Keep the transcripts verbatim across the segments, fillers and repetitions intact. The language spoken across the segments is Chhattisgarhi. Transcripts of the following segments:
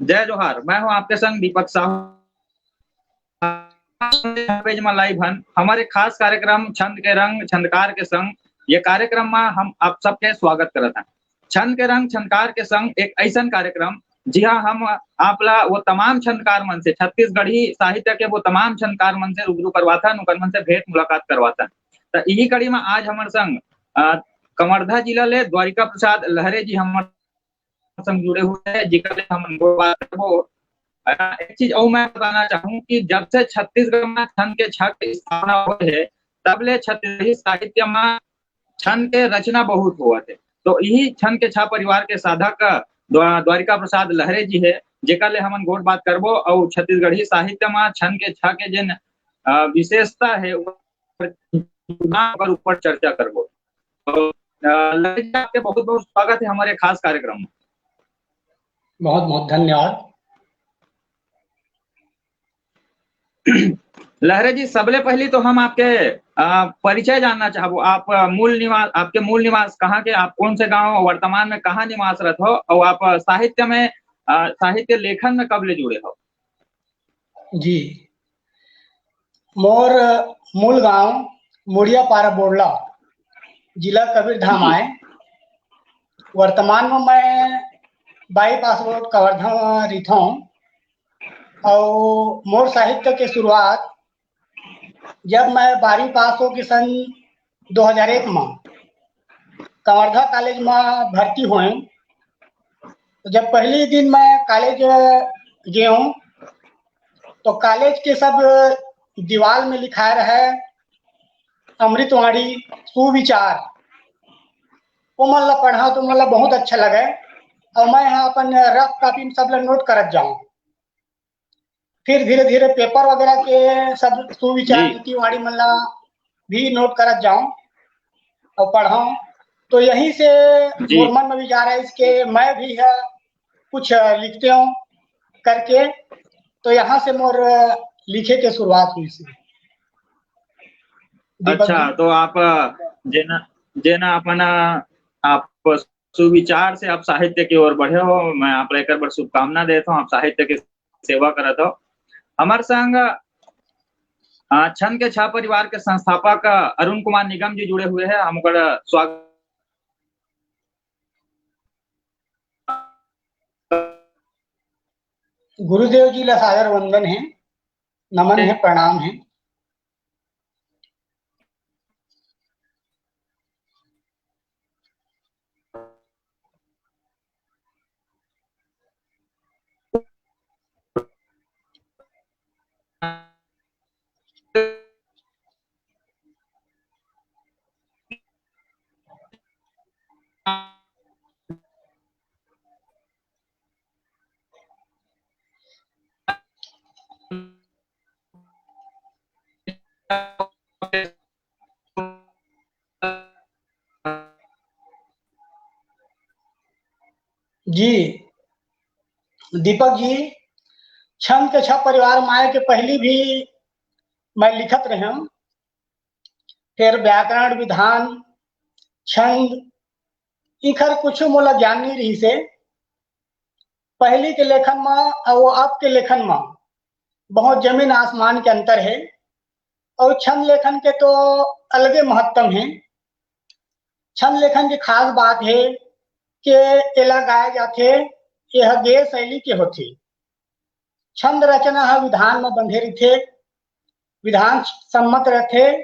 जय जोहार, मैं हूं आपके संग दीपक साहू। पेज में लाइव हन, हमर एक खास कार्यक्रम छंद के रंग, छंदकार के संग। ये कार्यक्रम में हम आप सबके स्वागत करत हन। छंद के रंग, छंदकार के संग एक ऐसन कार्यक्रम, जिहां हम आप ला वो तमाम छंदकार मन से, छत्तीसगढ़ी साहित्य के वो तमाम छंदकार मन से रूबरू करवाथन, उकर मन से भेंट मुलाकात करवाथन। त इही कड़ी में आज हमर संग, अ, कवर्धा जिला ले द्वारिका प्रसाद लहरे जी हमर संग जुड़े हुए हैं, जेकर ले हमन बात करबो। अ, एक चीज अउ मैं बताना चाहूँ कि जब से छत्तीसगढ़ में छंद के छा के स्थापना हुए है, तब ले छत्तीसगढ़ी साहित्य में छंद के रचना बहुत होवत है। तो यही छंद के छा परिवार के साधक द्वा-, द्वारिका प्रसाद लहरे जी है, जेकर ले हमन गोठ बात करबो अउ छत्तीसगढ़ी साहित्य में छंद के छा के जेन, अ, विशेषता है, ओकर ऊपर चर्चा करबो। तो, अ, लहरे जी, आपके बहुत-बहुत स्वागत है हमारे खास कार्यक्रम में। बहुत-बहुत धन्यवाद। लहरे जी, सबले पहली तो हम आपके, अ, परिचय जानना चाहबो। आप, अ, मूल निवास, आपके मूल निवास कहाँ के, आप कौन से गांव, वर्तमान में कहाँ निवास रखत हो, और आप, अ, साहित्य में, अ, साहित्य लेखन में कब ले जुड़े हो? जी, मोर मूल गांव मुड़िया पारा बोड़ला, जिला कबीरधाम आय। वर्तमान में मैं बाईपास रोड कवर्धा म रहिथौं। अउ मोर साहित्य के शुरुआत जब मैं बारहवीं पास हो के सन दो हज़ार एक म कवर्धा कॉलेज म भर्ती होएं, तो जब पहली दिन मैं कॉलेज गेहूं, तो कॉलेज के सब दीवाल में लिखाए रहे अमृतवाणी, सुविचार। वो मन ला पढ़ा तो मोला बहुत अच्छा लगे, और मैं यहाँ अपन रफ कॉपी में सब ला नोट करत जाऊं। फिर धीरे-धीरे पेपर वगैरह के सब सुविचार, जी। नीति वाणी मन ला भी नोट करत जाऊं और पढ़ाऊं। तो यहीं से जी। मोर मन में विचार आइस के मैं भी है कुछ लिखतेंव करके, तो यहाँ से मोर लिखे के शुरुआत होइस। दीपक अच्छा, जी। तो आप जेना, जेना अपन आप सुविचार से आप साहित्य की ओर बढ़े हो, मैं आप ला एकर बर शुभकामना देत हूँ, आप साहित्य के सेवा करत हो। हमर संग, अ, छंद के छह परिवार के संस्थापक, अ, अरुण कुमार निगम जी जुड़े हुए हैं, हम ओकर स्वागत। गुरुदेव जी ला सादर वंदन है, नमन है, प्रणाम है। जी, दीपक जी, छंद के छह परिवार माय के पहली भी मैं लिखत रहे हूँ। फिर व्याकरण, विधान, छंद, इखर कुछ मोला ज्ञान नहीं रही से। पहली के लेखन म अउ अब के लेखन म बहुत जमीन आसमान के अंतर है। अउ छंद लेखन के तो अलगे महत्तम है। छंद लेखन के खास बात है कि एला गाए जाथे, यह गेय शैली के होथे। छंद रचना ह विधान म बंधे रहिथे, विधान सम्मत रथे,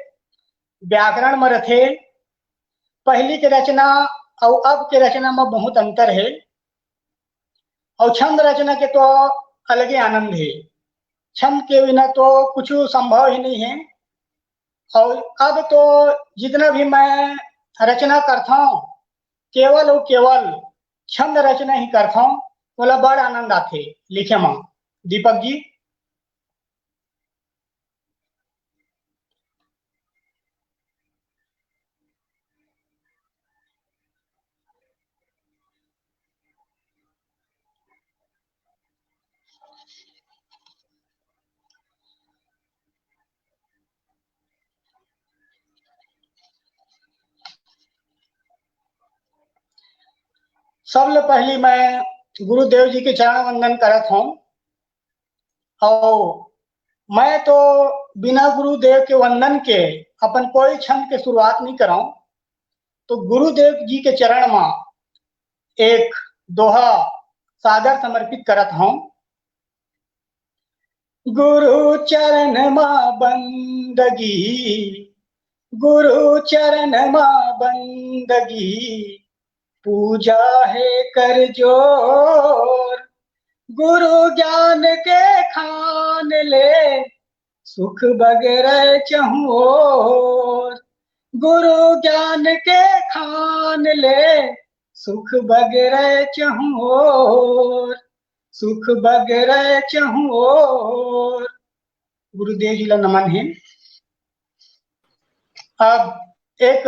व्याकरण म रथे। पहली के रचना अउ अब के रचना म बहुत अंतर है। अउ छंद रचना के तो अलगे आनंद है। छंद के बिना तो कुछ संभव ही नहीं है। अउ अब तो जितना भी मैं रचना करथौं, केवल अउ केवल छंद रचना ही करथौं, मोला बड़ आनंद आथे लिखे म। दीपक जी। सबले पहली मैं गुरुदेव जी के चरण वंदन करत हूँ। और मैं तो बिना गुरुदेव के वंदन के अपन कोई छंद के शुरुआत नहीं कराऊं। तो गुरुदेव जी के चरण में एक दोहा सादर समर्पित करत हूँ। गुरु चरण मा बंदगी, गुरु चरण मा बंदगी, पूजा हे कर जोर। गुरु ज्ञान के खान ले, सुख बगरै चहुँओर। गुरु ज्ञान के खान ले, सुख बगरै चहुँओर। सुख बगरै चहुँओर। गुरुदेव जी ला नमन हे। अब एक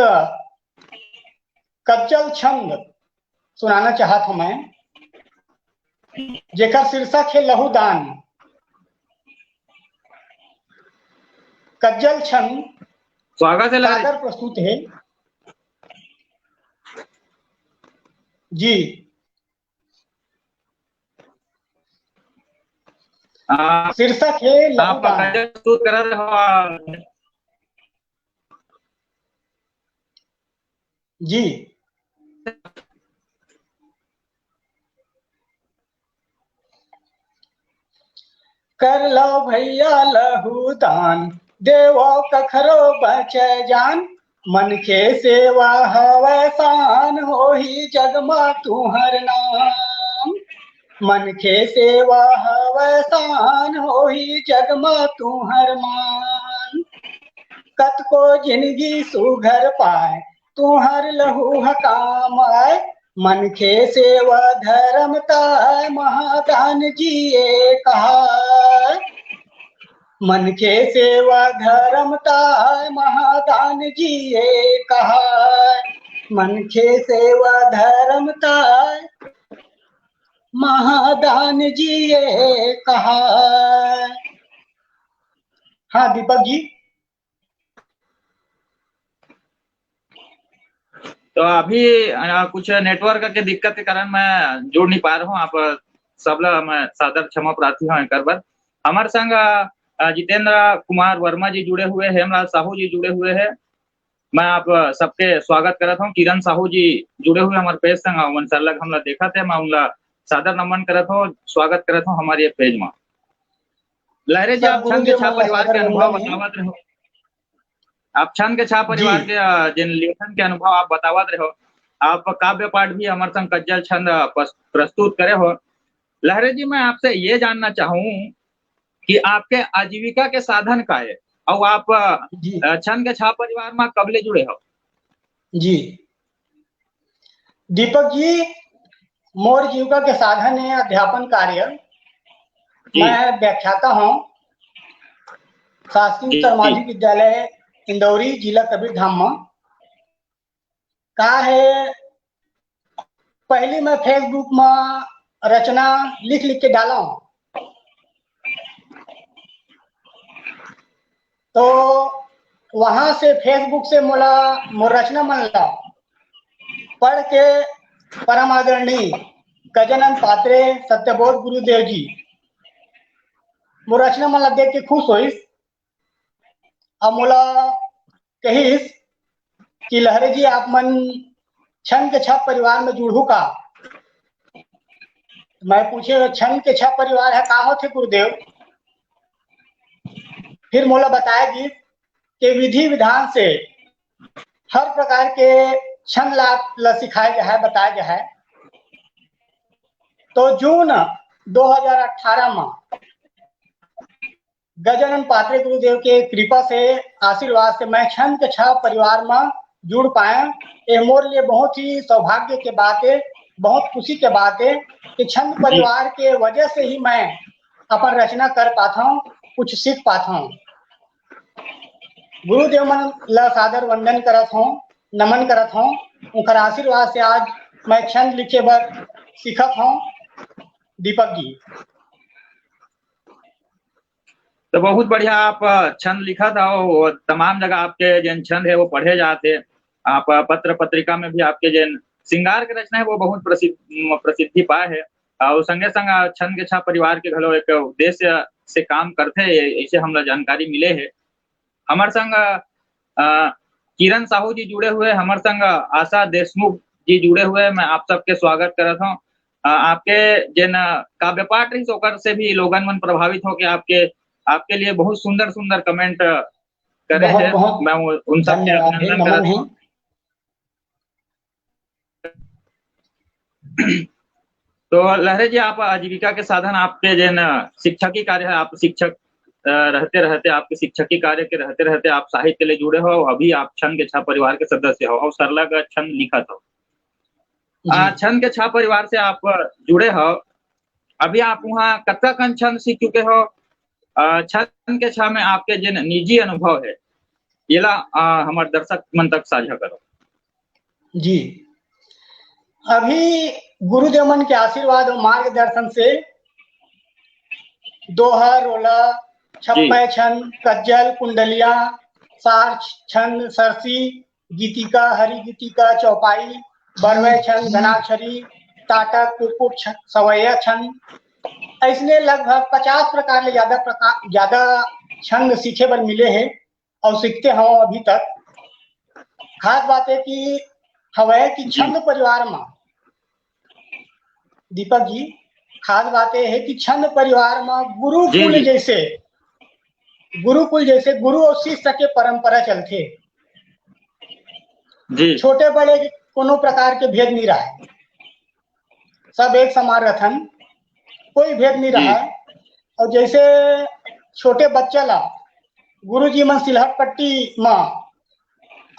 कज्जल छंद सुनाना चाहत हूं मैं, जेकर शीर्षक हे लहूदान। कज्जल छंद स्वागत है लहरे। सादर प्रस्तुत है। जी। हाँ। शीर्षक है लहूदान। जी। कर लो भैया लहूदान, देवो कखरो बचे जान। मनखे सेवा हवै शान, होही जग मा तुहर नाम। मनखे सेवा हवै शान, होही जग मा तुहर मान। कतको जिनगी सुघर पाए, तुहर लहू ह काम आए। मनखे सेवा धरम ताय, महादान जिए कहाय। मनखे सेवा धरम ताय, महादान जिए कहाय। मनखे सेवा धरम ताय, महादान जिए कहाय। हाँ दीपक जी। तो अभी, अ, कुछ network के दिक्कत के कारण मैं जुड़ नहीं पा रहा हूँ। आप सबला मैं सादर क्षमा प्रार्थी हूँ एकर बर। हमर संग, अ, अ, जितेंद्र कुमार वर्मा जी जुड़े हुए हैं, हेमराज साहू जी जुड़े हुए हैं। मैं आप, अ, सबके स्वागत करत हूँ। किरण साहू जी जुड़े हुए हमर page संग, उमन सरलग हमला देखत हे, मैं उनला सादर नमन करत हूँ, स्वागत करत हूँ हमारे ये page में। लहरे जी, आप छंद के छाप परिवार के अनुभव बतावत रहो। आप छंद के छाप परिवार के, अ, जिन लेखन के अनुभव आप बतावत रहे हो, आप काव्य पाठ भी हमर संग कज्जल छंद, अ, पस-, प्रस्तुत करे हो। लहरे जी, मैं आपसे ये जानना चाहूँ कि आपके आजीविका के साधन का है और आप, अ, जी। अ, छंद के छाप परिवार में कब ले जुड़े हो? जी। दीपक जी, मोर जीविका के साधन है अध्यापन कार्य। जी। मैं व्याख्याता हूँ शासकीय जी, उत्तर जी। माध्यमिक विद्यालय इंदौरी, जिला कबीरधाम में। का है, पहली मैं Facebook में रचना लिख लिख के डाला हूँ, तो वहां से Facebook से मोला मोर रचना मन ला पढ़ के परम आदरणीय गजानन पात्रे सत्यबोध गुरुदेव जी मोर रचना मन ला देख के खुश होइस। अब मोला कहिस कि लहरे जी, आप मन छंद के छाप परिवार में जुड़हू का? मैं पूछे, छंद के छाप परिवार है, का होथे गुरुदेव? फिर मोला बताया गिस के विधि विधान से हर प्रकार के छंद ला, ला सिखाया गया है, बताया गया है। तो जून दो हज़ार अठारह में गजानन पात्रे गुरुदेव के कृपा से, आशीर्वाद से मैं छंद के छह परिवार में जुड़ पाया। ये मोर लिए बहुत ही सौभाग्य के बात है, बहुत खुशी के बात है कि छंद परिवार के वजह से ही मैं अपन रचना कर पाता हूँ, कुछ सीख पाता हूँ। गुरुदेव मन ला सादर वंदन करत हूँ, नमन करत हूँ। उनकर आशीर्वाद से आज मैं छंद लिखे बर सीखत हूँ। दीपक जी। तो बहुत बढ़िया आप, अ, छंद लिखत हव, वो तमाम जगह आपके जेन छंद है वो पढ़े जात है। आप, अ, पत्र पत्रिका में भी आपके जेन श्रृंगार के रचना है वो बहुत प्रसिद्ध, म, प्रसिद्धि पाए है। अउ संगे संग छंद के छाप परिवार के घलो एक उद्देश्य से काम करथे, ऐसे हमला जानकारी मिले हे। हमर संग, अ, किरण साहू जी जुड़े हुए, हमर संग आशा देशमुख जी जुड़े हुए, मैं आप सबके स्वागत करत हौं। अ, आपके जेन काव्य पाठ रहिस, ओकर से भी लोगन मन प्रभावित होके आपके, आपके लिए बहुत सुंदर सुंदर comment करे हे। मैं उन सबके अभिनंदन करत हौं। तो लहरे जी, आप आजीविका के साधन आपके जेन शिक्षकी कार्य हे, आप शिक्षक, अ, रहते रहते, आपके शिक्षकी कार्य के रहते रहते आप साहित्य ले जुड़े हो, अभी आप छंद के छाप परिवार के सदस्य हो अउ सरलग छंद लिखत हो। अ, छंद के छाप परिवार से आप जुड़े हो, अभी आप उहाँ कतका कन छंद सीख चुके हो? अ, छंद के छाप में आपके जेन निजी अनुभव हे, येला, अ, हमर दर्शक मन तक साझा करो। जी, अभी गुरुदेव मन के आशीर्वाद अउ मार्गदर्शन से दोहा, रोला, छप्पय छंद, कज्जल, कुंडलिया, सार छंद, सरसी, गीतिका, हरि गीतिका, चौपाई, बरवय छंद, धनाक्षरी, ताटक, कुक्कुट छंद, सवैया छंद, अइसने लगभग पचास प्रकार ले ज्यादा प्रकार, ज्यादा छंद सीखे बर मिले हे। अउ सीखते हवं अभी तक। खास बात हे कि हवय कि छंद परिवार म, दीपक जी, खास बात ये हे कि छंद परिवार म गुरुकुल जैसे, गुरुकुल जैसे गुरु अउ शिष्य के परंपरा चलथे। छोटे बड़े कोनो प्रकार के भेद नइ रहय, सब एक समान रथन, कोई भेद नइ रहय। अउ जैसे छोटे बच्चा ला गुरुजी मन सिलहट पट्टी म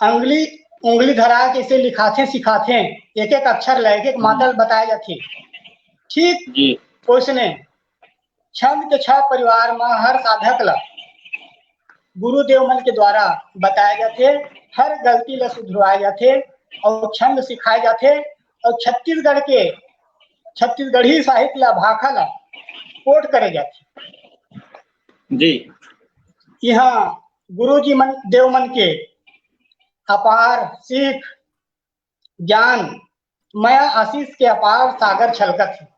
अंगली, उंगली धरा के इसे लिखाथे, सिखाथे, एक एक अक्षर ला, एक एक मात्रा ला बताए जाथे, ठीक वैसने छंद के छाप परिवार म हर साधक ला गुरुदेव मन के द्वारा बताए जाथे, हर गलती ला सुधरवाए जाथे अउ छंद सिखाए जाथे अउ छत्तीसगढ़ के, छत्तीसगढ़ी साहित्य ला, भाखा ला quote करे जाथे। जी। इहाँ गुरुजी मन, देव मन के अपार सीख, ज्ञान, मया आशीष के अपार सागर छलकत हे।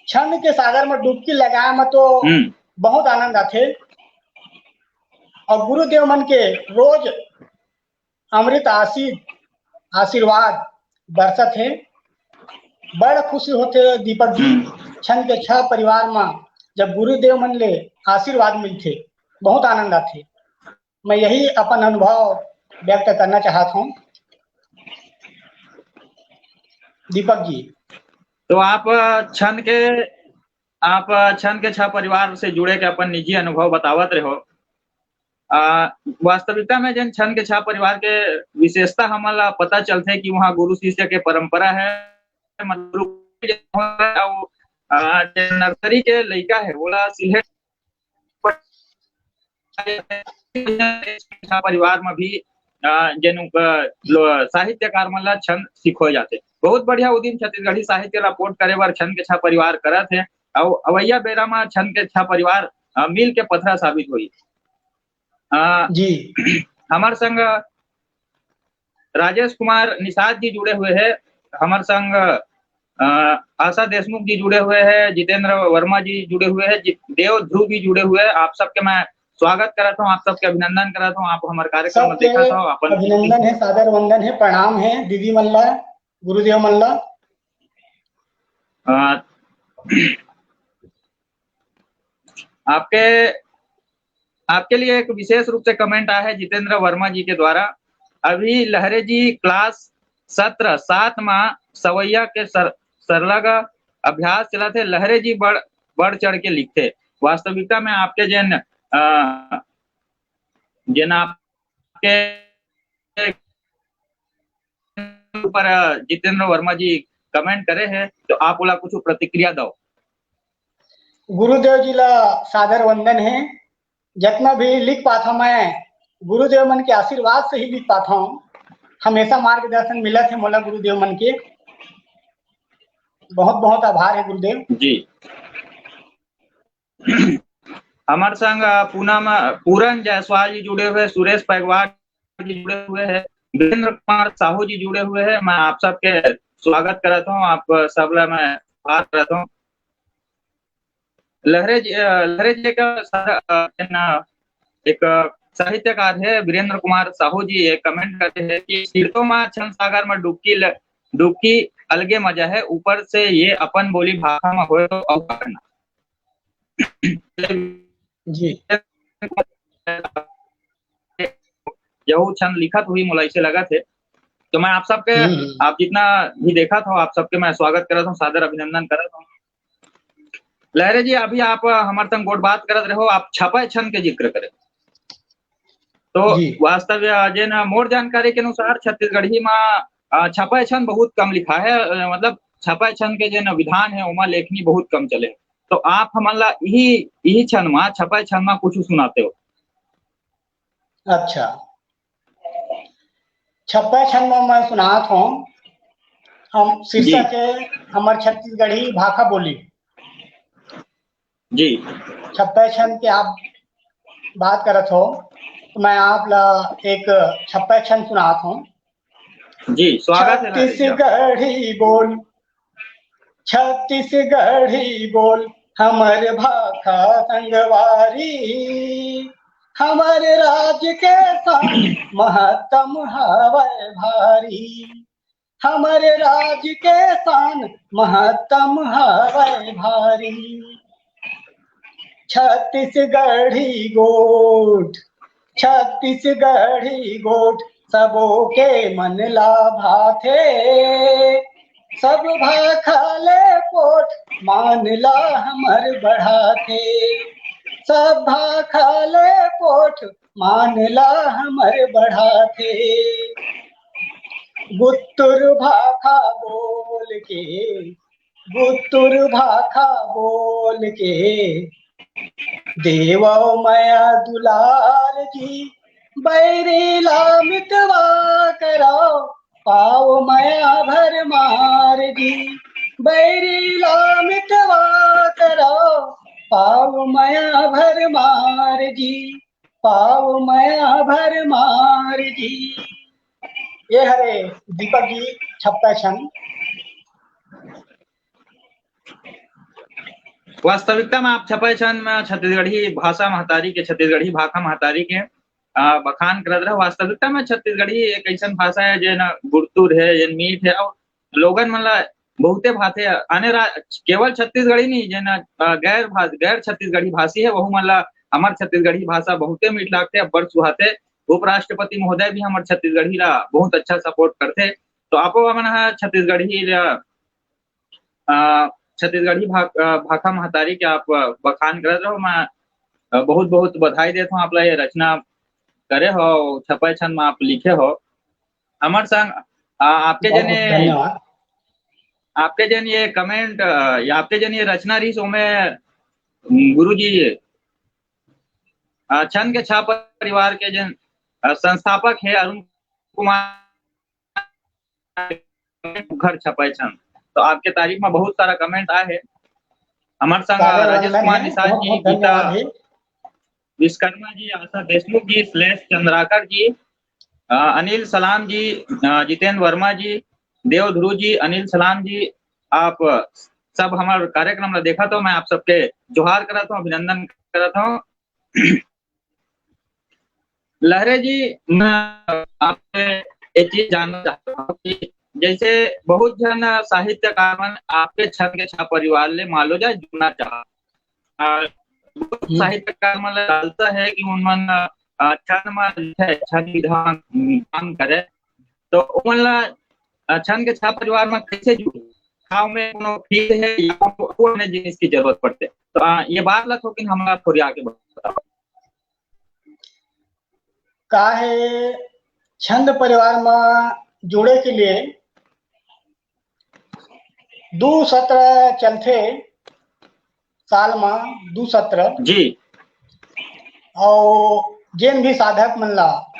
छंद के सागर म डुबकी लगाए म तो बहुत आनंद आथे। अउ गुरुदेव मन के रोज अमृत आशीष, आशीर्वाद बरसत हे। बड़ खुशी होथे दीपक जी, छंद के छह परिवार म जब गुरुदेव मन ले आशीर्वाद मिलथे, बहुत आनंद आथे। मैं यही अपन अनुभव व्यक्त करना चाहत हूँ दीपक जी। तो आप छंद के, आप छंद के छह परिवार से जुड़े के अपन निजी अनुभव बतावत रहे हो। आ, वास्तविकता में जेन छंद के छह परिवार के विशेषता हमन ला पता चलथे कि वहाँ गुरु शिष्य के परंपरा है, मतलब, अउ, आ, जेन नर्सरी के लइका है, ओला सिलहेट परिवार म भी, अ, जेन, अ, लो-, साहित्यकार मन ला छंद सिखोए जाथे। बहुत बढ़िया उदिम छत्तीसगढ़ी साहित्य ला पोठ करे बर छंद के छह परिवार करत हे, अउ अवइया बेरा म छंद के छह परिवार, अ, मिल के पथरा साबित होही। अ, जी। हमर संग राजेश कुमार निषाद जी जुड़े हुए हैं, हमर संग, अ, आशा देशमुख जी जुड़े हुए हैं, जितेंद्र वर्मा जी जुड़े हुए हैं, जि-, देव ध्रुव भी जुड़े हुए हैं। आप सबके मैं स्वागत करत हूँ, आप सबके अभिनंदन करत हूँ, आप हमर कार्यक्रम में देखत हो, अपन अभिनंदन है, सादर वंदन है, प्रणाम है दीदी मन ला, गुरुदेव मन ला। अ, आपके, आपके लिए एक विशेष रूप से comment आया है जितेंद्र वर्मा जी के द्वारा। अभी लहरे जी class सत्र सात मा सवैया के सर-, सरलग अभ्यास चलत हे। लहरे जी बढ़, बढ़ चढ़ के लिखथे। वास्तविकता में आपके जेन, अ, जेन आपके ऊपर, अ, जितेंद्र वर्मा जी comment करे हे, तो आप ओला कुछ प्रतिक्रिया दो। गुरुदेव जी ला सादर वंदन हे। जतना भी लिख पाथव मैं, गुरुदेव मन के आशीर्वाद से ही लिख पाथव। हमेशा मार्गदर्शन मिलत हे मोला गुरुदेव मन के। बहुत बहुत आभार है गुरुदेव। जी। हमर संग, अ, पूनम, अ, पूरन जायसवाल जी जुड़े हुए, सुरेश पैगवार जी जुड़े हुए हैं, वीरेंद्र कुमार साहू जी जुड़े हुए हैं। मैं आप सबके स्वागत करत हूँ, आप सब ला मैं आभार करत हूँ। लहरे जी, अ, लहरे जी एक सा-, अ, न, एक साहित्यकार हे वीरेंद्र कुमार साहू जी, ये comment करे हे कि सिरतो मा छंद सागर मा डुबकी ल-, डुबकी अलगे मजा हे, ऊपर से ये अपन बोली भाखा मा होय तो अउ का करना। जी। यहू छंद लिखत हुई मोला ऐसे लगत हे। तो मैं आप सबके, हम्म, हम्म। आप जितना भी देखत हो, आप सबके मैं स्वागत करत हूँ, सादर अभिनंदन करत हूँ। लहरे जी, अभी आप, अ, हमर संग गोठ बात करत रहो, आप छपय छंद के जिक्र करे। तो जी। वास्तव, अ, जेन मोर जानकारी के अनुसार छत्तीसगढ़ी मा, अ, छपय छंद बहुत कम लिखा है, अ, मतलब छपय छंद के जेन विधान है, ओमा लेखनी बहुत कम चले। तो आप हमन ला इही, इही छंद मा, छपय छंद मा कुछ सुनाते हो। अच्छा, छपय छंद मा मैं सुनात हूँ, हम शीर्षक जी। है हमर छत्तीसगढ़ी भाखा बोली। जी। छपय छंद के आप बात करत हो, तो मैं आप ला एक छपय छंद सुनात हूँ। जी, स्वागत है लहरे जी आप। छत्तीसगढ़ी बोल, छत्तीसगढ़ी बोल, हमर भाखा संगवारी, हमर राज के शान महत्तम हवय भारी। हमर राज के शान महत्तम हवय भारी। छत्तीसगढ़ी गोठ, छत्तीसगढ़ी गोठ, सबो के मन ला भाथे। सब भाखा ले पोठ, मान ला हमर बढ़ाथे। सब भाखा ले पोठ, मान ला हमर बढ़ाथे। गुत्तुर भाखा बोल के, गुत्तुर भाखा बोल के, देवव मया दुलार जी, बैरी ला मितवा करव, पाव मया भर मार जी, बैरी ला मितवा करव, पाव मया भर मार जी, पाव मया भर मार जी। ये हरे दीपक जी छपय छंद। वास्तविकता में आप छपय छंद में छत्तीसगढ़ी भाषा महतारी के, छत्तीसगढ़ी भाखा महतारी के, अ, बखान करत रहे। वास्तविकता में छत्तीसगढ़ी एक ऐसन भाषा है जेन गुरतुर है, जेन मीठ है, और लोगन मन ला बहुते भाथे। आने रा-, केवल छत्तीसगढ़ी नहीं, जेन, अ, गैर भा-, गैर छत्तीसगढ़ी भाषी है, वहू मन ला हमर छत्तीसगढ़ी भाषा बहुते मीठ लागथे, अब्बड़ सुहाथे। उपराष्ट्रपति महोदय भी हमर छत्तीसगढ़ी ला बहुत अच्छा support करथे। तो आपो हमन ह छत्तीसगढ़ी ला, अ, छत्तीसगढ़ी भा-, अ, भाखा महतारी के आप, अ, बखान करत रहो। मैं, अ, बहुत बहुत बधाई देत हूँ आप ला, ये रचना करे हो, छपय छंद में आप लिखे हो। हमर संग, अ, आपके बहुत जन ये, धन्यवाद। आपके जन ये comment, अ, या आपके जन ये रचना रहिस, ओमे गुरुजी, अ, छंद के छह परिवार के जन, अ, संस्थापक है अरुण कुमार घर छपय छंद। तो आपके तारीफ में बहुत सारा comment आए है। हमर संग, अ, राजेश कुमार निषाद जी, गीता विश्वकर्मा जी, आशा देशमुख जी, श्लेष चंद्राकर जी, अ, अनिल सलाम जी, अ, जितेंद्र वर्मा जी, देव ध्रुव जी, अनिल सलाम जी, आप सब हमर कार्यक्रम ला देखत हो, मैं आप सबके जोहार करत हूँ, अभिनंदन करत हूँ। लहरे जी, मैं आपसे एक चीज जानना चाहता हूँ कि जैसे बहुत जन साहित्यकार मन आपके छंद के छह परिवार ले मान लो जाए जुड़ना चाहत, अ, बहुत हम्म। साहित्यकार मन ला डालता है कि उन मन, अ, छंद मा लिखे, छंद विधा मा काम करे, तो उमन ला, अ, छंद के छह परिवार मा कैसे जुड़े? का उमे कोनो फीस है या कोनो अन्य जिनिस की जरूरत पड़थे? तो, अ, ये बात ला थोकिन हमला थोड़ी आगे बताओ। का है, छंद परिवार मा जुड़े के लिए दू सत्र चलथे साल मा, दू सत्र। जी। अउ जेन भी साधक मन ला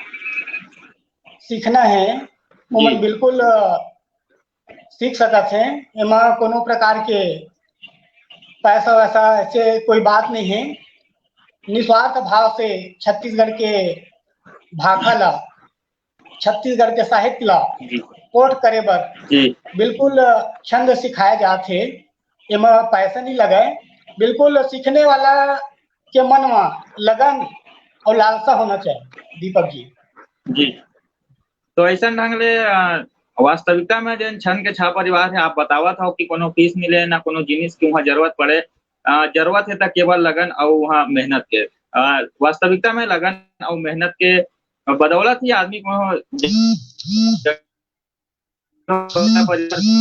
सीखना है, ओमन जी। बिल्कुल, अ, सीख सकत हे। एमा कोनो प्रकार के पैसा वैसा ऐसे कोई बात नहीं है। निस्वार्थ भाव से छत्तीसगढ़ के भाखा ला छत्तीसगढ़ के साहित्य ला जी। कोट करे बर जी। बिल्कुल छंद सिखाए जात हे। एमा पैसा नहीं लगे, बिल्कुल सीखने वाला के मन में लगन और लालसा होना चाहिए, दीपक जी। जी, तो ऐसा ढंग ले, अ, वास्तविकता में जेन छंद के छा परिवार है, आप बतावत हो कि कोनो फीस मिले, ना कोनो जिनिस के वहाँ जरूरत पड़े, अ, जरूरत है त केवल लगन अउ वहाँ मेहनत के। अ, वास्तविकता में लगन अउ मेहनत के बदौलत ही आदमी को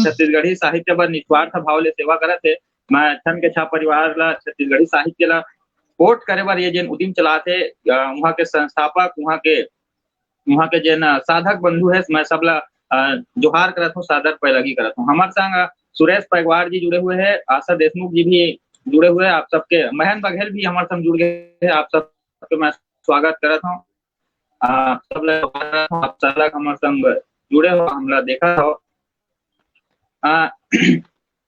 छत्तीसगढ़ी साहित्य बर निस्वार्थ भाव ले सेवा करत हे। मैं छंद के छा परिवार ला, छत्तीसगढ़ी साहित्य ला कोट करे बर ये जेन उदिम चलात हे, अ, वहाँ के संस्थापक, वहाँ के, वहाँ के जेन, अ, साधक बंधु हे, मैं सब ला, अ, जोहार करत हूँ, सादर पैलगी करत हूँ। हमर संग, अ, सुरेश पैगवार जी जुड़े हुए हैं, आशा देशमुख जी भी जुड़े हुए हैं, आप सबके, महेंद्र बघेल भी हमर संग जुड़ गए हैं, आप सबके मैं स्वागत करत हूँ। आप सब ला, आप सब ला हमर संग जुड़े हो, हमला देखा हो। आ,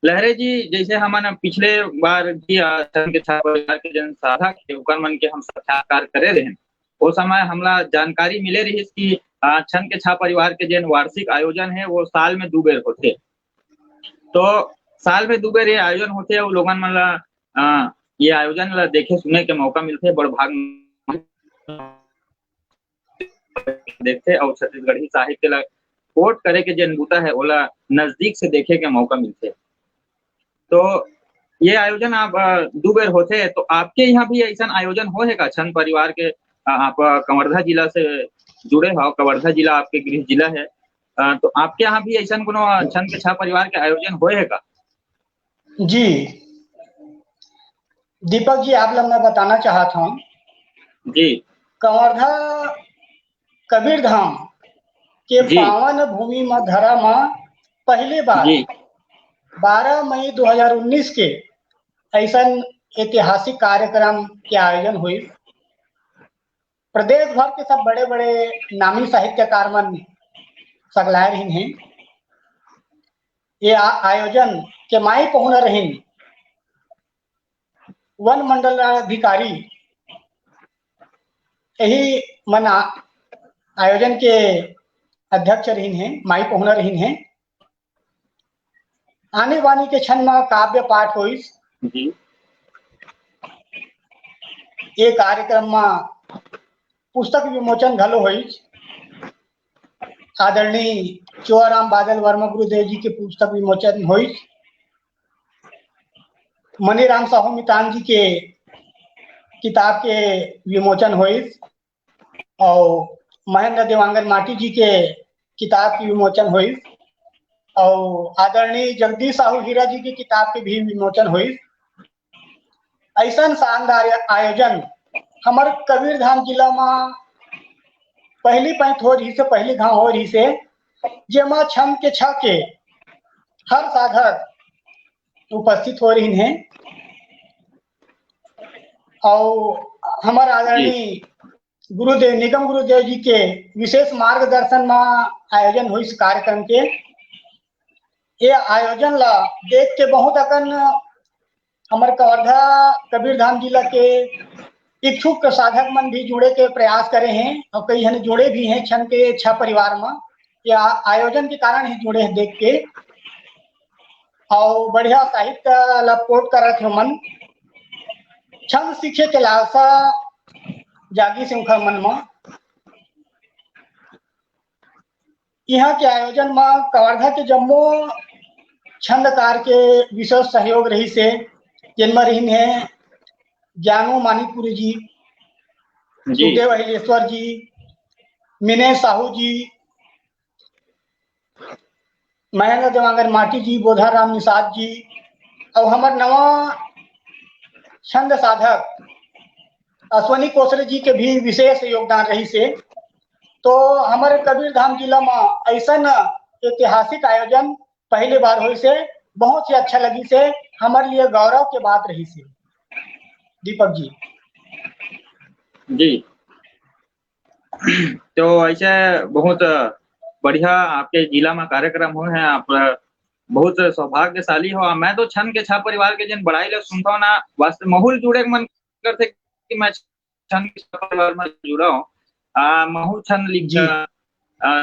लहरे जी, जैसे हमन पिछले बार भी, आ, छंद के छा परिवार के जेन साधक हे, ओकर मन के हम साक्षात्कार करे रहेन, ओ समय हमला जानकारी मिले रहिस कि, आ, छंद के छा परिवार के जेन वार्षिक आयोजन हे, वो साल में दू बेर होथे। तो साल में दू बेर ये आयोजन होथे, अउ लोगन मन ला, आ, ये आयोजन ला देखे सुने के मौका मिलथे, बड़ भाग देखथे अउ छत्तीसगढ़ी साहित्य ला कोट करे के जेन बूता हे, ओला नजदीक से देखे के मौका मिलथे। तो ये आयोजन आप, अ, दू बेर होथे, तो आपके यहाँ भी ऐसन आयोजन होए हे का? छंद परिवार के, अ, आप, अ, कवर्धा जिला से जुड़े हो, कवर्धा जिला आपके गृह जिला है, अ, तो आपके यहाँ भी ऐसन कोनो, अ, छंद के छा परिवार के आयोजन होए हे का? जी, दीपक जी, आप ला मैं बताना चाहत हूँ जी। कवर्धा कबीर धाम के जी। पावन भूमि म धरा म पहली बार जी। बारह मई दो हज़ार उन्नीस के ऐसन ऐतिहासिक कार्यक्रम के आयोजन हुई। प्रदेश भर के सब बड़े-बड़े नामी साहित्यकार मन सगलाए रहिन हे। ये आ-, आयोजन के माई पहुना रहिन वन मंडल अधिकारी, यही मन आ-, आयोजन के अध्यक्ष रहिन हे, माई पहुना रहिन हे। आनी बानी के क्षण म काव्य पाठ होइस। जी। ये कार्यक्रम म पुस्तक विमोचन घलो होइस। आदरणीय चुआराम बादल वर्मा गुरुदेव जी के पुस्तक विमोचन होइस। मनीराम साहू मितान जी के किताब के विमोचन होइस। अउ महेंद्र देवांगन माटी जी के किताब के विमोचन होइस। अउ आदरणीय जगदीश साहू हीरा जी के किताब के भी विमोचन होइस। ऐसन शानदार आयोजन हमर कबीरधाम जिला म पहली पैंत हो रहिस हे, पहली घांव हो रहिस हे, जेमा छंद के छा के हर साधक उपस्थित हो रहिन हे। अउ हमर आदरणीय गुरुदेव, निगम गुरुदेव जी के विशेष मार्गदर्शन म आयोजन होइस कार्यक्रम के। ये आयोजन ला देख के बहुत अकन हमर कवर्धा कबीरधाम जिला के इच्छुक साधक मन भी जुड़े के प्रयास करे हें अउ कई झन जुड़े भी हें छंद के छा परिवार म। ये आ-, आयोजन के कारण ही जुड़े हें देख के। अउ बढ़िया साहित्य ला कोट करत हे मन। छंद सीखे के लालसा जागिस हे उनकर मन म। इहाँ के आयोजन म कवर्धा के जम्मो छंदकार के विशेष सहयोग रहिस हे, जेन म रहिन हे ज्ञानू मानिकपुरी जी, जी। सुखदेव अहिलेश्वर जी, मिनेश साहू जी, महेंद्र देवांगन माटी जी, बोधाराम निषाद जी, अउ हमर नवा छंद साधक अश्वनी कोसरे जी के भी विशेष योगदान रहिस हे। तो हमर कबीरधाम जिला म ऐसन ऐतिहासिक आयोजन पहली बार होइस हे, बहुत ही अच्छा लगिस हे, हमर लिए गौरव के बात रहिस हे। दीपक जी। जी। तो ऐसे बहुत बढ़िया आपके जिला म कार्यक्रम होए हे, आप बहुत सौभाग्यशाली हो। मैं तो छंद के छा परिवार के जेन बड़ाई ला सुनथव ना, वास्तव महू ल जुड़े के मन करथे कि मैं छंद के छा परिवार म जुड़व। आ, महू छंद लिख-, जी। आ, अ,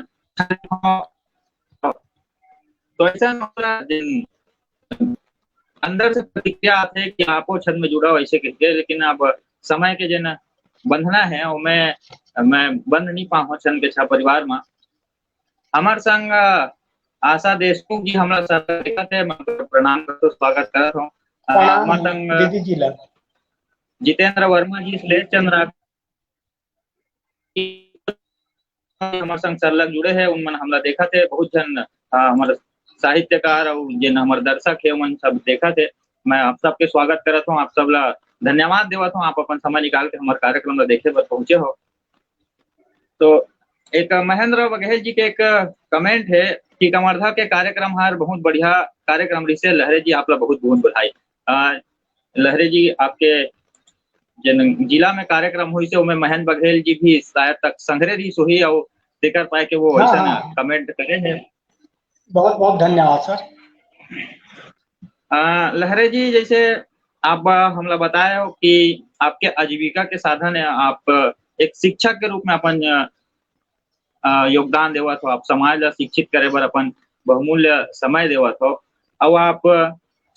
तो ऐसा हमरा जेन अंदर से प्रतिक्रिया आथे कि आपो छंद में जुड़व ऐसे कहिके, लेकिन अब समय के जेन बंधना है, ओमे मैं बंध नहीं पाहूँ छंद के छा परिवार में। हमर संग, अ, आशा देशमुख जी हमला सर देखत हे, मैं प्रणाम करत हों, स्वागत करत हों। अ, प्रणाम हमर संग दीदी जी ला। जितेंद्र वर्मा जी, श्लेष चंद्र, हमर संग सरलग जुड़े हे, उन मन हमला देखत हे, बहुत झन, अ, हमर साहित्यकार अउ जेन हमर दर्शक हे, उमन सब देखत हे। मैं आप सबके स्वागत करत हों, आप सब ला धन्यवाद देवत हों, आप अपन समय निकाल के हमर कार्यक्रम ला देखे बर पहुंचे हो। तो एक महेंद्र बघेल जी के एक comment हे कि कवर्धा के कार्यक्रम हर बहुत बढ़िया कार्यक्रम रिहिसे, लहरे जी आप ला बहुत बहुत बधाई। अ, लहरे जी, आपके जेन जिला में कार्यक्रम होइसे, ओमे महेंद्र बघेल जी भी शायद तक संघरे रिहिस होही, अउ तेकर पाए के वो हाँ, ऐसन हाँ। comment करे हे। बहुत बहुत धन्यवाद सर। अ, लहरे जी, जैसे आप हमला बताए हो कि आपके आजीविका के साधन है, आप एक शिक्षक के रूप में अपन, अ, योगदान देवत हो, आप समाज ला शिक्षित करे बर अपन बहुमूल्य समय देवत हो, अउ आप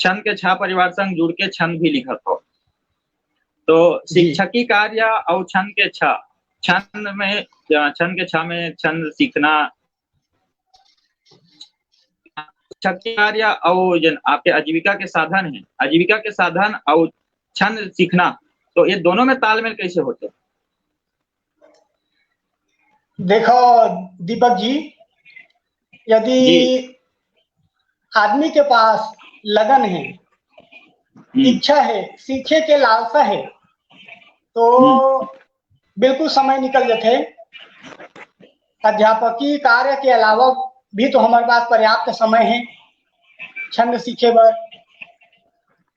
छंद के छा परिवार संग जुड़ के छंद भी लिखत हो। तो जी। शिक्षकी कार्य अउ छंद के छा, छंद में, अ, छंद के छा में छंद सीखना, शिक्षकी कार्य अउ जेन आपके आजीविका के साधन है, आजीविका के साधन अउ छंद सीखना, तो ये दोनों में तालमेल कैसे होथे? देखो दीपक जी, यदि जी। आदमी के पास लगन है, हम्म। इच्छा है, सीखे के लालसा है, तो हम्म। बिल्कुल समय निकल जाथे। अध्यापकीय कार्य के अलावा भी तो हमारे पास पर्याप्त समय है छंद सीखे बर,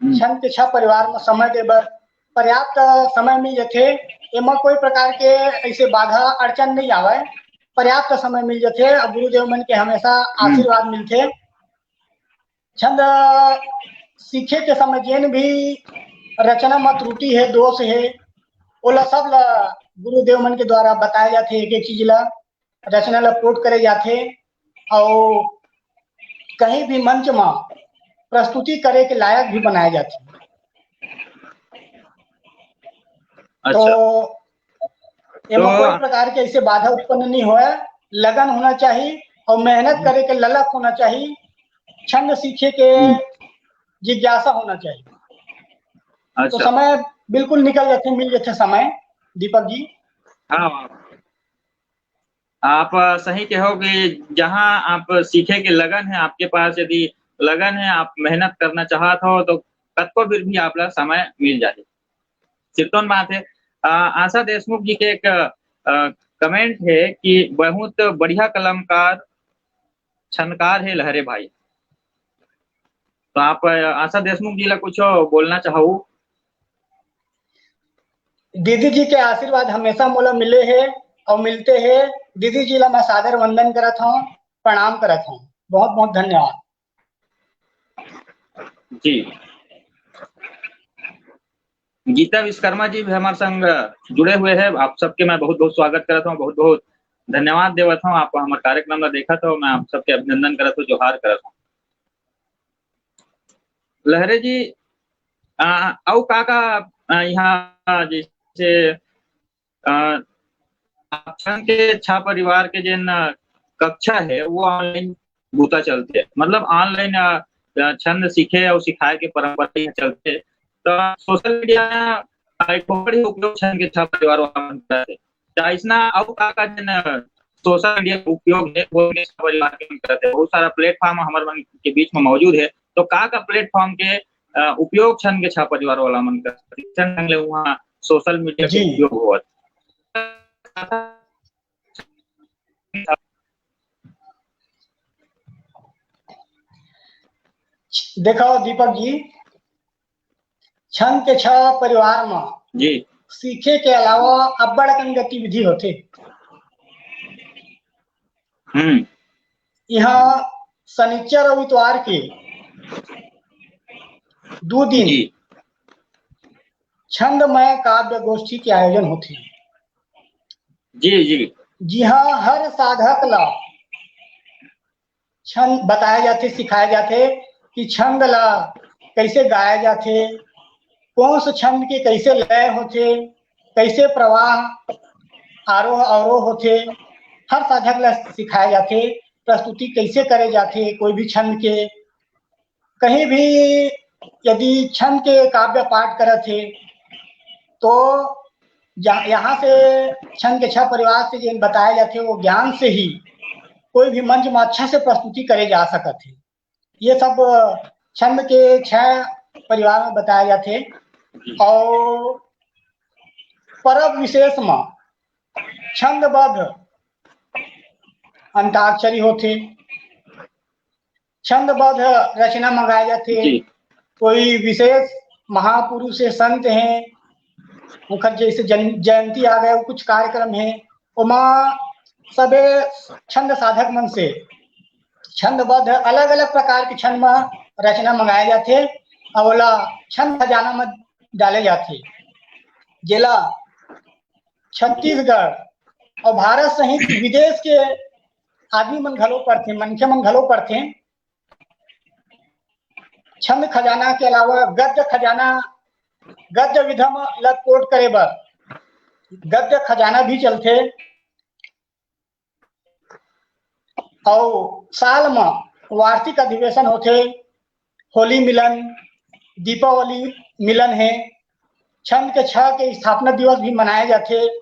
हम्म। छंद के छा परिवार में समय दे बर पर्याप्त समय मिल जाथे। एमा कोई प्रकार के ऐसे बाधा अड़चन नहीं आवय, पर्याप्त समय मिल जाथे। अब गुरुदेव मन के हमेशा हम्म। आशीर्वाद मिलथे। छंद सीखे के समय जेन भी रचना में त्रुटि है, दोष है, ओला सब ला गुरुदेव मन के द्वारा बताए जाथे, एक एक चीज ला, रचना ला quote करे जाथे, अउ कहीं भी मंच में प्रस्तुति करे के लायक भी बनाए जाथे। अच्छा। तो एमा तो कोई प्रकार के ऐसे बाधा उत्पन्न नहीं होय, लगन होना चाहिए और मेहनत हम्म। करे के ललक होना चाहिए, छंद सीखे के हम्म। जिज्ञासा होना चाहिए। तो अच्छा। समय बिल्कुल निकल जाथे, मिल जाथे समय, दीपक जी। हाँ, हाँ। आप सही कहो कि जहाँ आप सीखे के लगन है, आपके पास यदि लगन है, आप मेहनत करना चाहत हो, तो कतको बेर भी आप ला समय मिल जाही। सिरतोन बात है। अ, आशा देशमुख जी के एक, अ, comment है कि बहुत बढ़िया कलमकार, छनकार है लहरे भाई। तो आप, अ, आशा देशमुख जी ला कुछ बोलना चाहो? दीदी जी के आशीर्वाद हमेशा मोला मिले हे और मिलते हे। दीदी जी ला मैं सादर वंदन करत हूँ, प्रणाम करत हूँ। बहुत बहुत धन्यवाद। जी, गीता विश्वकर्मा जी भी हमारे संग जुड़े हुए हैं। आप सबके मैं बहुत बहुत स्वागत करत हूँ, बहुत बहुत धन्यवाद देवत हूँ। आप हमारे कार्यक्रम ला देखत हो, मैं आप सबके अभिनंदन करत हूँ, जोहार करत हूँ। लहरे जी, अ, अउ का का, अ, यहाँ जैसे, अ, आप छन के छा परिवार के जेन, अ, कक्षा है, वो online बूता चलथे, मतलब online, अ, अ, छंद सीखे और सिखाए के परंपरा यहाँ चलथे, तो social media, अ, एक बहुत बड़ी उपयोग छन के छा परिवार वाला मन करथे। त अइसना अउ का का जेन social media के उपयोग हे, वो भी छा परिवार के मन करथे। बहुत सारा platform हमर मन के बीच में मौजूद हे, तो का का platform के, अ, उपयोग छन के छा परिवार वाला मन करथे, कइसन ढंग ले उहाँ social media के जी। उपयोग होवत? देखो दीपक जी, छन के छा परिवार म जी। सीखे के अलावा अब्बड़ अकन गतिविधि होथे। हम्म। यहाँ सनिचर अउ इतवार के दू दिन जी। छंदमय काव्य गोष्ठी के आयोजन होथे। जी, जी। जिहाँ हर साधक ला छंद बताए जाथे, सिखाए जाथे कि छंद ला कइसे गाए जाथे, कोन से छंद के कइसे लय होथे, कइसे प्रवाह आरोह अवरोह होथे, हर साधक ला सिखाए जाथे। प्रस्तुति कइसे करे जाथे कोई भी छंद के, कहीं भी यदि छंद के काव्य पाठ करत हे, तो जा-, यहाँ से छंद के छह परिवार से जेन बताए जाथे, वो ज्ञान से ही कोई भी मंच में अच्छा से प्रस्तुति करे जा सकत हे। ये सब छंद के छह परिवार में बताए जाथे। और परब विशेष में छंदबद्ध अंताक्षरी होथे, छंदबद्ध रचना मंगाए जाथे। जी। कोई विशेष महापुरुष हे, संत हे, उनकर जैसे जन-, जयंती आ गए, कुछ कार्यक्रम हे, ओमा सबे छंद साधक मन से छंदबद्ध अलग-अलग प्रकार के छंद म रचना मंगाए जाथे, अउ ओला छंद खजाना म डाले जाथे, जेला छत्तीसगढ़ अउ भारत सहित विदेश के आदमी मन घलो पढ़थे, मनखे मन घलो पढ़थे। छंद खजाना के अलावा गद्य खजाना, गद्य विधा म ला कोट करे बर गद्य खजाना भी चलथे। अउ साल म वार्षिक अधिवेशन होथे, होली मिलन, दीपावली मिलन हे, छंद के छह के स्थापना दिवस भी मनाए जाथे।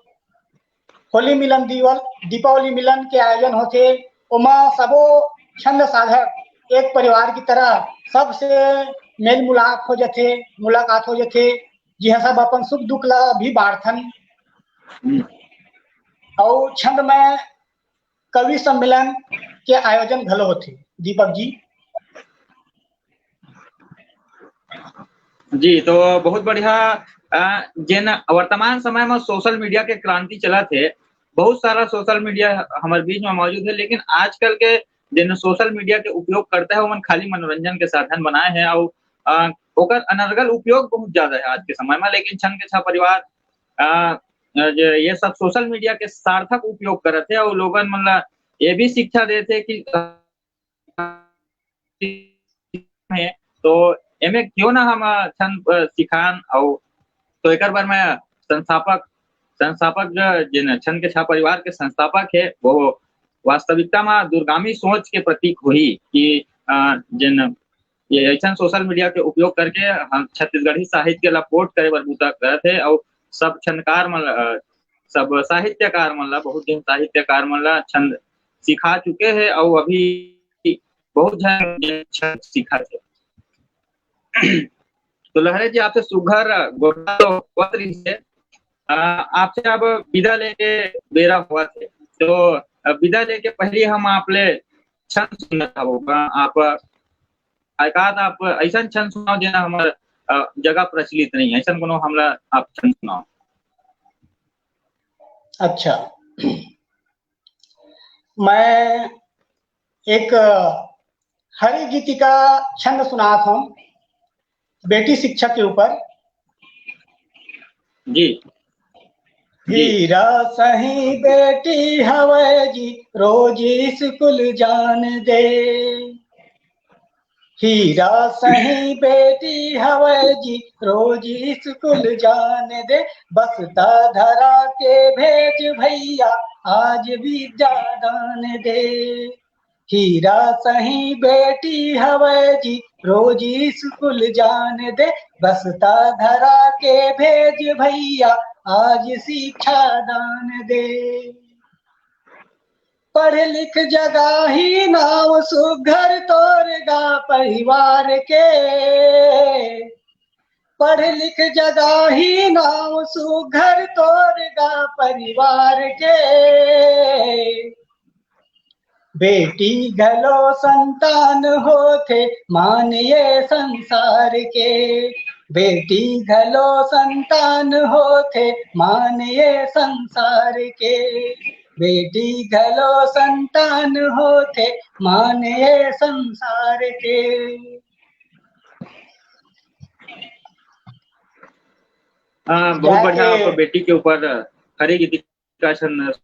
होली मिलन दिवस, दीपावली मिलन के आयोजन होथे, ओमा सबो छंद साधक एक परिवार की तरह सबसे मेल मुलाकात हो जथे, मुलाकात हो जथे, जिहां सब अपन सुख दुख ला भी बांटथन। हम्म। अउ छंदमय कवि सम्मेलन के आयोजन घलो होथे। दीपक जी। जी, तो बहुत बढ़िया। अ, जेन वर्तमान समय में सोशल मीडिया के क्रांति चलत हे, बहुत सारा सोशल मीडिया हमर बीच में मौजूद हे, लेकिन आजकल के जेन सोशल मीडिया के उपयोग करता है, ओमन खाली मनोरंजन के साधन बनाए हे, अउ, अ, ओकर अनर्गल उपयोग बहुत ज्यादा हे आज के समय में। लेकिन छंद के छह परिवार, अ, अ, जे ये सब सोशल मीडिया के सार्थक उपयोग करत हे, अउ लोगन मन ला ये भी शिक्षा देथे कि, अ, हे, तो एमे क्यों ना हम, अ, छंद, अ, सिखान, अउ तो एकर बर मैं संस्थापक, संस्थापक ज-, जेन छंद के छह परिवार के संस्थापक हे, वो वास्तविकता में दूरगामी सोच के प्रतीक होही कि, अ, जेन ये अइसन सोशल मीडिया के उपयोग करके हम छत्तीसगढ़ी साहित्य ला पोर्ट करे बर बूता करत हे, अउ सब छंदकार मन ला, अ, सब साहित्यकार मन ला, बहुत झन साहित्यकार मन ला छंद सिखा चुके हे, अउ अभी बहुत झन छंद सिखत हे। तो लहरे जी, आपसे सुघर गोठा तो होवत रहिस हे, अ, आपसे अब विदा लेके बेरा होवत हे, तो, अ, विदा लेके पहिली हम आप ले छंद सुनना चाहबो। अ, आप एकाध आप अइसन छंद सुनाओ, जेन हमर, अ, जगह प्रचलित नहीं हे, अइसन कोनो हमला आप छंद सुनाओ। अच्छा, मैं एक हरि गीतिका छंद सुनात हूँ बेटी शिक्षा के ऊपर। जी। जी। हीरा सही बेटी हवय जी, रोज स्कूल जान दे। हीरा सही बेटी हवय जी, रोज स्कूल जान दे। बस्ता धरा के भेज भैया, आज विद्या दान दे। हीरा सही बेटी हवय जी, रोज स्कूल जान दे। बस्ता धरा के भेज भैया, आज शिक्षा दान दे। पढ़ लिख जगाही नाव सुघर तोर गा परिवार के। पढ़ लिख जगाही नाव सुघर तोर गा परिवार के। बेटी घलो संतान होथे मान ये संसार के। बेटी घलो संतान होथे मान ये संसार के। बेटी घलो संतान होथे मान ये संसार के। हाँ, बहुत बढ़िया। आप बेटी के ऊपर हरि गीतिका छंद।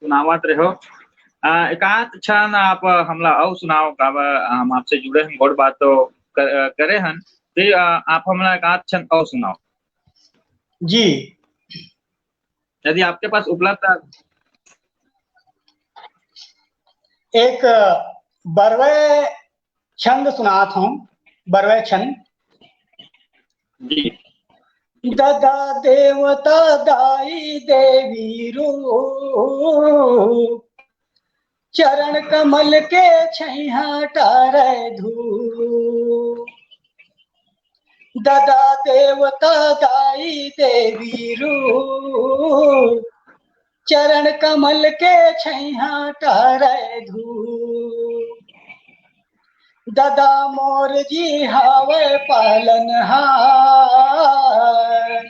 सुनावत रहो। अ, एकाध क्षण आप हमला अउ सुनाओ, काबर हम आपसे जुड़े हन, गोठ बात तो कर, अ, करे हन, फिर, अ, आप हमला एकाध क्षण अउ सुनाओ। जी। यदि आपके पास उपलब्ध है। एक बरवे छंद सुनात हूँ, बरवे छंद। जी। ददा देवता दाई देवी रूप, चरण कमल के छैहा टारै धूप। ददा देवता दाई देवी रूप, चरण कमल के छैहा टारै धूप। ददा मोर जी हावै पालनहार,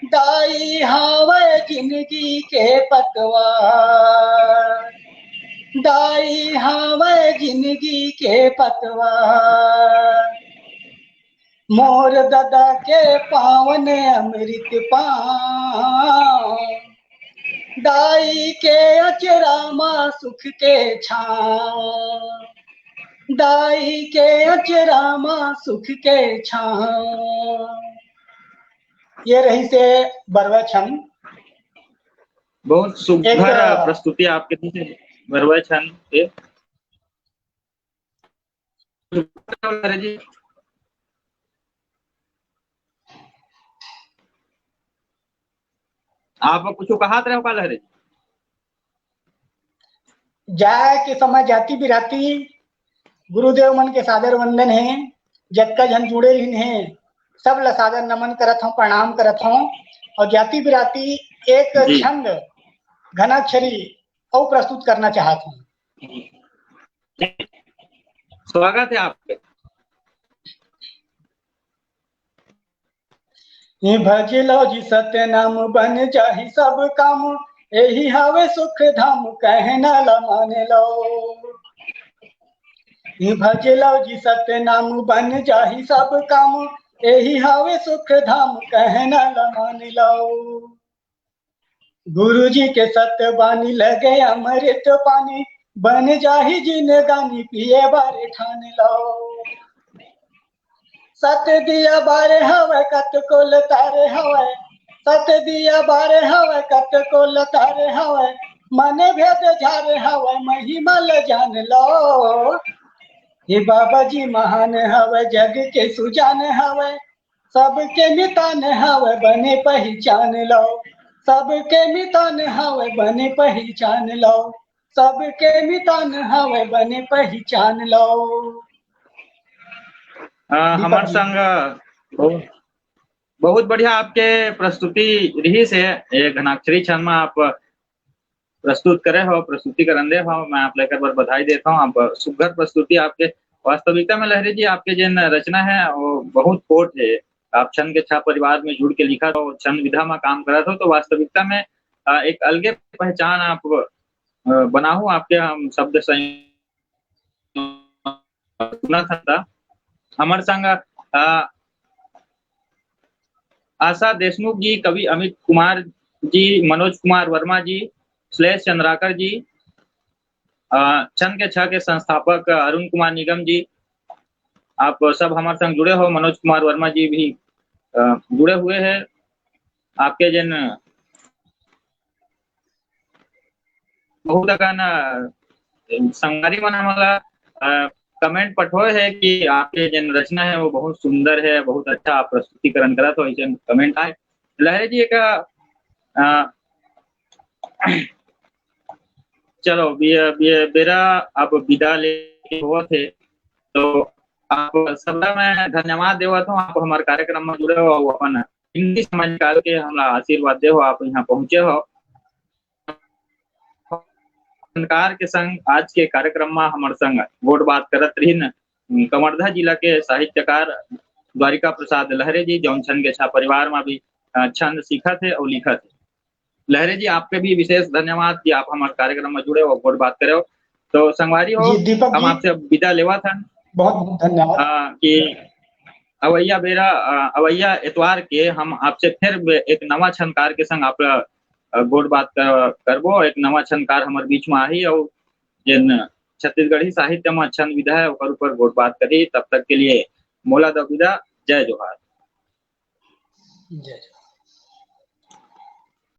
दाई हावै जिनगी के पतवार, दाई हावै जिनगी के पतवार। मोर ददा के पावन अमृत पाँव, दाई के अचरा मा सुख के छाँव, दाई के अचरा मा सुख के छाँव। ये रहिसे बरवा छंद। बहुत सुघर एक, अ, प्रस्तुति आपके रहिसे बरवा छंद के। अरे जी, आप कुछ कहत रहे हो का, लहरे जी? जाए के समय जाति बिराती, गुरुदेव मन के सादर वंदन हे। जतका झन जुड़े रहिन हे, सब ला सादर नमन करत हौं, प्रणाम करत हौं। अउ जाति बिराती एक जी। छंद घनाक्षरी अउ प्रस्तुत करना चाहत हौं। स्वागत है आपके। ए भज लव जी सत्य नाम, बन जाही सब काम, एही हावे सुख धाम, कहना ला मान लव। ए भज लव जी सत्य नाम, बन जाही सब काम, एही हावे सुख धाम, कहना ला मान लव। गुरु जी के सत्य बानी, लगे अमृत पानी, बन जाही जिनगानी, पिए बारे ठान लव। सत दिया बारे हवय, कतको लतारे हवय, सत दिया बारे हवय, कतको लतारे हवय, मन भेद झारे हवय, महिमा ल जान लव। हे बाबा जी महान हवय, जग के सुजान हवय, सबके मितान हवय, बने पहिचान लव। सबके मितान हवय, बने पहिचान लव। सबके मितान हवय, बने पहिचान लव। अ, दीपक हमर जी। संग बहुत, बहुत बढ़िया आपके प्रस्तुति रहिस हे। ये घनाक्षरी छंद मा आप प्रस्तुत करे हो, प्रस्तुति करन दे हो, मैं आप ला एकर बर बधाई देत हौं। आप सुघर प्रस्तुति आपके, वास्तविकता में लहरी जी, आपके जेन रचना है, वो बहुत खोट है। आप छंद के छा परिवार में जुड़ के लिखत हो, छंद विधा में काम करत हो, तो वास्तविकता में, अ, एक अलगे पहचान आप, अ, बनाहू आपके हम शब्द संयोग सुनत हन त। हमर संग, अ, आशा देशमुख जी, कवि अमित कुमार जी, मनोज कुमार वर्मा जी, श्लेष चंद्राकर जी, अ, छंद के छा के संस्थापक अरुण कुमार निगम जी, आप सब हमर संग जुड़े हो। मनोज कुमार वर्मा जी भी, अ, जुड़े हुए हैं। आपके जेन बहुत अकन, अ, संगवारी मन हमला, अ, comment पठोए हे कि आपके जेन रचना हे, वो बहुत सुंदर हे, बहुत अच्छा आप प्रस्तुतिकरण करत हो, अइसे comment आए। लहरे जी, एक, अ, चलो, बे-, बे-, बेरा अब बिदा लेके होवत हे, तो आप सबला मैं धन्यवाद देवत हूँ, आप हमर कार्यक्रम में जुड़े हो, अपन कीमती समय निकाल के हमला आशीर्वाद दे हो, आप यहाँ पहुँचे हो। जानकार के संग आज के कार्यक्रम मा हमर संग गोठ बात करत रहिन, उम, कवर्धा जिला के साहित्यकार द्वारिका प्रसाद लहरे जी, जौन छंद के छा परिवार मा भी, अ, छंद सीखत हे अउ लिखत हे। लहरे जी, आपके भी विशेष धन्यवाद कि आप हमर कार्यक्रम मा जुड़े हो, गोठ बात करे हो। तो संगवारी हो, जी, दीपक हम जी, आपसे अब विदा लेवत हन। बहुत बहुत धन्यवाद। अ, कि अवैया बेरा, अ, अवैया एतवार के हम आपसे फिर बे-, एक नवा छंदकार के संग आप, अ, अ, गोठ बात कर, करबो। एक नवा छंदकार हमर बीच में आही अउ जेन छत्तीसगढ़ी साहित्य में छंद विधा है ओकर ऊपर गोठ बात करही। तब तक के लिए मोला दव विदा। जय जोहार। जय जोहार।